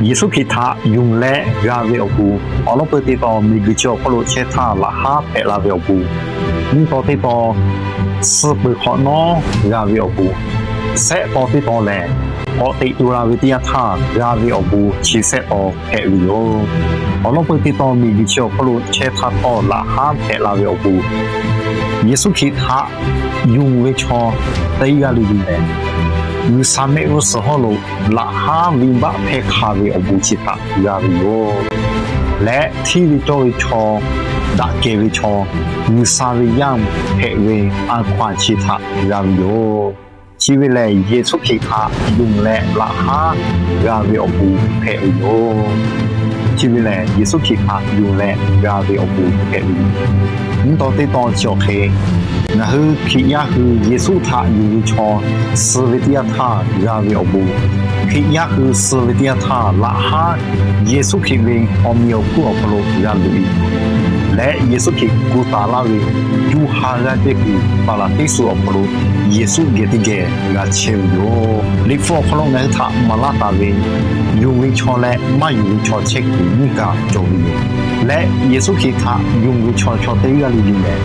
Yeˍsuˆ Hkriꞈ htaꞈ yonˍ leh g'a ve awˬ bon, awˬ lawn peuˬ teˇ tawn miˬguiˬ chi awˬ hk'oˆ lo chehˇ htaˇ laꞈ haˉ hpehꞈ la ve awˬ bon, nyiˇ tawn teˇ tawn suh peuˬ hk'awꞈ nawˉ g'a ve awˬ bon, shehˆ tawn teˇ tawn lehˬ, k'awꞈ teꞈ tu la ve teˇ yanˇ htaˇ g'a ve awˬ bon chi shehˆ tawn hpehꞈ ve yoˬ. Awˬ lawn peuˬ teˇ tawn miˬguiˬ chi awˬ hk'oˆ lo chehˇ htaˇ htawˇ laꞈ haˉ hpehꞈ la ve awˬ bon, Yeˍsuˆ Hkriꞈ htaꞈ yonˍ ve chaw teˇ g'aˇ le le lehˬ, G'uiˬsha mehˆ g'uˇ suhˍ hawˉ lo laꞈ haˉ venˇbaˆ hpehˇ hk'a ve awˬ bon chi htaꞈ g'a ve yoˬ. Leh hteˇ ve cawˇ ve chaw, daꞈ kehˬ ve chaw, G'uiˬsha ve yaˇ hpehꞈ ve a hkaw-anˬ chi htaꞈ g'a ve yoˬ. Chi ve lehˬ, Yeˍsuˆ Hkriꞈ htaꞈ yonˍ leh laꞈ haˉ g'a ve awˬ bon hpehꞈ ve yoˬ. Chi ve lehˬ, Yeˍsuˆ Hkriꞈ htaꞈ yonˍ leh g'a ve awˬ bon hpehꞈ ve yoˬ. Nyiˇ tawn teˇ tawn chi awˬ hk'e, ngaˬ hui Hkriꞈ yaˇ hui Yeˍsuˆ htaꞈ yonˍ ve chaw suh ve teˇ yanˇ htaˇ g'a ve awˬ bon, Hkriꞈ yaˇ hui suh ve teˇ yanˇ htaˇ laꞈ haˉ Yeˍsuˆ Hkriꞈ ve awˬ meꞈ awˬ hponˇ awˬ hk'aw lo g'a loꞈ e leh, Yeˍsuˆ Hkriꞈ gu taˍ laˇ ve co ha g'aˇ jehˇ kuiˬ baˍlaˍteˇsuꞈ awˬ hk'aw lo Yeˍsuˆ geh teˇ geh g'a chehˇ ve yoˬ. Liꞈ hpu awˬ hk'aw lo ngaˬ hui htaꞈ maˍ laˇ taˍ ve, yonˍ ve chaw leh maˇ yonˍ ve chaw chehˇ kuiˬ nyiˇ kaꞈ cawˬ ve yoˬ. Leh Yeˍsuˆ Hkriꞈ htaꞈ yonˍ ve chaw chaw teˇ g'aˇ le le lehˬ,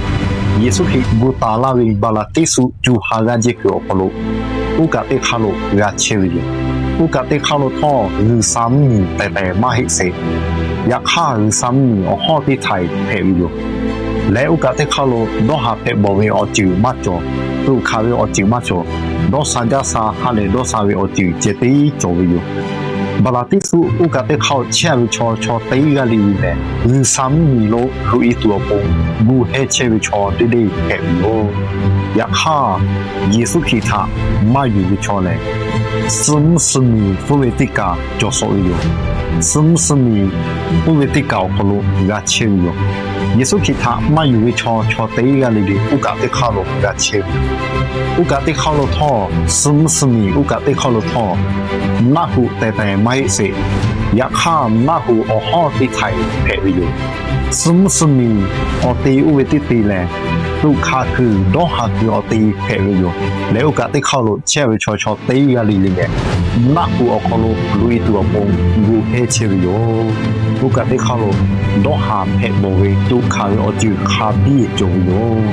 Yeˍsuˆ Hkriꞈ gu taˍ laˇ ve baˍlaˍteˇsuꞈ co ha g'aˇ jehˇ kuiˬ awˬ hk'aw lo oˇ kaꞈ teˇ hk'aˇ lo g'a chehˇ ve yoˬ. Oˇ kaꞈ teˇ hk'aˇ lo htawˇ G'uiˬsha mvuhˇmiˬ tehˬ tehˬ maˇ heˆ sheˍ. Yaꞈ hk'aˇ, G'uiˬsha mvuhˇmiˬ awˬ hawˉ teˇ htaiˍ hpehꞈ ve yoˬ. Leh oˇ kaꞈ teˇ hk'aˇ lo dawˇ haˍ hpehꞈ bawˬ ve awˬ ceuˬ maˇ cawˬ. Toꞈ hkanˍ ve awˬ ceuˬ maˇ cawˬ. Dawˇ sha gaˇ sha, ha lehˬ dawˇ sha ve awˬ ceuˬ ceh tiˉ cawˬ ve yoˬ. Baˍlaˍteˇsuꞈ oˇ kaꞈ teˇ hk'aˇ lo chehˇ ve chaw chaw teˇ g'aˇ le le lehˬ, G'uiˬsha mvuhˇmiˬ lo loꞈ e tuˬ awˬ pon gu heh chehˇ ve chaw deˇ deˇ hpehꞈ ve yoˬ. Yaꞈ hk'aˇ, Yeˍsuˆ Hkriꞈ htaꞈ maˇ yonˍ ve chaw lehˬ, suh mvuhˇ suh miˬ k'oˆ ve teˇ kaˬ cawˬ sawꞈ ve yoˬ. Suh mvuhˇ suh miˬ k'oˆ ve teˇ kaˬ awˬ hk'aw lo g'a chehˇ ve yoˬ. Yeˍsuˆ Hkriꞈ htaꞈ maˇ yonˍ ve chaw chaw teˇ g'aˇ le le oˇ kaˬ teˇ hk'aˇ lo g'a chehˇ ve yoˬ. Oˇ kaˬ teˇ hk'aˇ lo htawˇ, suh mvuhˇ suh miˬ oˇ kaˬ teˇ hk'aˇ lo htawˇ, naˆ hoꞈ tehˬ tehˬ maˇ heˆ sheˍ. Yaꞈ hk'aˇ, naˆ hoꞈ awˬ hawˉ teˇ htaiˍ hpehꞈ ve yoˬ. Suh mvuhˇ suh miˬ awˬ te oˇ ve teˇ te lehˬ, toꞈ hkanˍ kuiˬ dawˇ haˍ kuiˬ awˬ te hpehꞈ ve yoˬ. Leh oˇ kaˬ teˇ hk'aˇ lo chehˇ ve chaw chaw teˇ g'aˇ le le lehˬ, naˆ hoꞈ awˬ hk'aw lo loꞈ e tuˬ awˬ pon gu heh chehˇ ve yoˬ. Oˇ kaˬ teˇ hk'aˇ lo dawˇ haˍ hpehꞈ bawˬ ve toꞈ hkanˍ ve awˬ ceuˬ hk'a biˇ cawˬ ve yoˬ.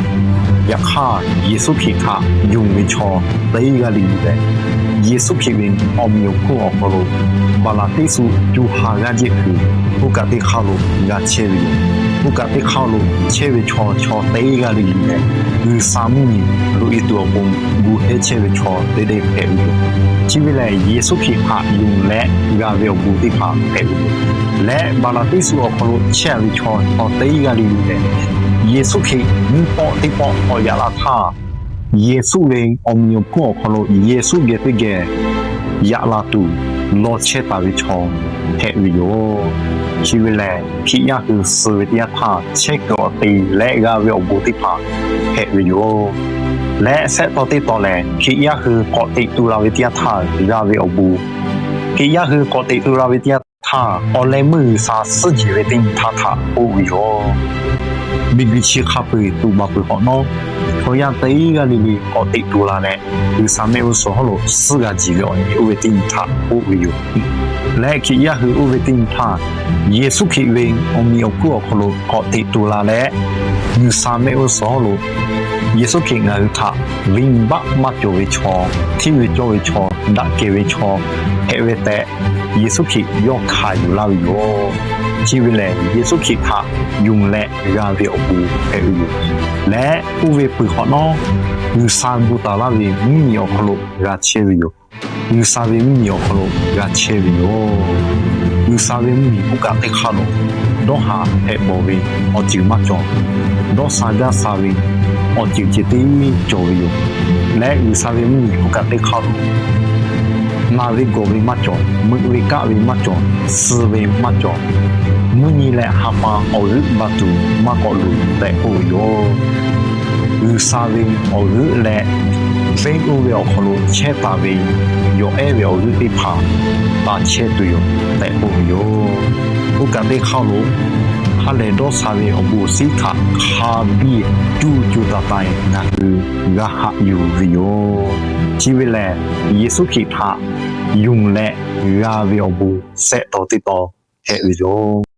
Yaꞈ hk'aˇ, Yeˍsuˆ Hkriꞈ htaꞈ yonˍ ve chaw teˇ g'aˇ le le lehˬ, Yeˍsuˆ Hkriꞈ ve awˬ meꞈ awˬ hponˇ awˬ hk'aw lo baˍlaˍteˇsuꞈ co ha g'aˇ jehˇ kuiˬ oˇ kaˬ teˇ hk'aˇ lo g'a chehˇ ve yoˬ. Oˇ kaˬ teˇ hk'aˇ lo chehˇ ve chaw chaw teˇ g'aˇ le le lehˬ, G'uiˬsha mvuhˇmiˬ loꞈ e tuˬ awˬ pon gu heh chehˇ ve chaw deˇ deˇ hpehꞈ ve yoˬ. Chi ve lehˬ, Yeˍsuˆ Hkriꞈ htaꞈ yonˍ leh g'a ve awˬ bon teˇ hpaˍ hpehꞈ ve yoˬ. Leh baˍlaˍteˇsuꞈ awˬ hk'aw lo chehˇ ve chaw chaw teˇ g'aˇ le le lehˬ, Yeˍsuˆ Hkriꞈ nyiˇ pawˆ teˇ pawˆ k'awꞈ yaꞈ la htaˇ, Yeˍsuˆ ve awˬ meꞈ awˬ hponˇ awˬ hk'aw lo Yeˍsuˆ geh teˇ geh yaꞈ la tuˬ law chehˇ taˍ ve chaw hpehꞈ ve yoˬ. Chi ve lehˬ, Hkriꞈ yaˇ hui suh ve teˇ yanˇ htaˇ chehˇ kuiˬ awˬ te leh g'a ve awˬ bon teˇ hpaˍ hpehꞈ ve yoˬ. Leh shehˆ tawn teˇ tawn lehˬ, Hkriꞈ yaˇ hui k'awꞈ teꞈ tu la ve teˇ yanˇ htaˇ g'a ve awˬ bon, Hkriꞈ yaˇ hui k'awꞈ teꞈ tu la ve teˇ yanˇ htaˇ, awˬ leh meuˇ G'uiˬsha suhˉ jehˬ ve teˇ nyi htaˇ htaꞈ k'oˆ ve yoˬ. Miˬguiˬ chi hk'a peu-eˬ tuꞈ baˬ peuˬ hk'awꞈ nawˉ, chaw yaˇ teˇ g'aˇ le le k'awꞈ teꞈ tu la leh, G'uiˬsha mehˆ g'uˇ suhˍ hawˉ lo suhˉ g'a jeˬ ve awˬ nyi oˇ ve teˇ nyi htaꞈ k'oˆ ve yoˬ. Leh Hkriꞈ yaˇ hui oˇ ve teˇ nyi htaˇ, Yeˍsuˆ Hkriꞈ ve awˬ meꞈ awˬ hponˇ awˬ hk'aw lo k'awꞈ teꞈ tu la leh, G'uiˬsha mehˆ g'uˇ suhˍ hawˉ lo Yeˍsuˆ Hkriꞈ ngaˬ hui htaꞈ venˇbaˆ maˇ cawˬ ve chaw, hteˇ ve cawˇ ve chaw, daꞈ kehˬ ve chaw hpehꞈ ve tehꞈ, Yeˍsuˆ Hkriꞈ yawˇ hkanˍ yuˬ laˇ ve yoˬ. Chi ve lehˬ, Yeˍsuˆ Hkriꞈ htaꞈ yonˍ leh g'a ve awˬ bon hpehꞈ ve yoˬ. Leh oˇ ve peuˬ hk'awꞈ nawˉ, G'uiˬsha gu taˍ laˇ ve mvuhˇmiˬ awˬ hk'aw lo g'a chehˇ ve yoˬ. G'uiˬsha ve mvuhˇmiˬ awˬ hk'aw lo g'a chehˇ ve yoˬ. G'uiˬsha ve mvuhˇmiˬ oˇ kaꞈ teˇ hk'aˇ lo dawˇ haˍ hpehꞈ bawˬ ve awˬ ceuˬ maˇ cawˬ. Dawˇ sha gaˇ sha ve awˬ ceuˬ ceh tiˉ cawˬ ve yoˬ. Leh G'uiˬsha ve mvuhˇmiˬ oˇ kaꞈ teˇ hk'aˇ lo na ve gawˬ ve maˇ cawˬ, meuꞈ ve kaˆ ve maˇ cawˬ, suh ve maˇ cawˬ. Mvuhˇ nyi leh ha pa awˬ g'euˆ ba tuˬ maˇ k'awꞈ loˍ tehꞈ k'oˆ ve yoˬ. G'uiˬsha ve awˬ g'euˆ leh venˇ oˇ ve awˬ hk'aw lo chehˇ taˍ ve yawˬ ehˉ ve awˬ g'euˆ teˇ hpaˍ taˍ chehˇ tuˬ yoˬ tehꞈ k'oˆ ve yoˬ. Oˇ kaꞈ teˇ hk'aˇ lo ha lehˬ dawˇ sha ve awˬ bon awˬ shinˉ htaꞈ hk'a biˇ cuˇ co taˍ taˍ ngaˬ hui g'a haꞈ yuˬ ve yoˬ. Chi ve lehˬ, Yeˍsuˆ Hkriꞈ htaꞈ yonˍ leh g'a ve awˬ bon shehˆ taw teˇ taw hpehꞈ ve yoˬ.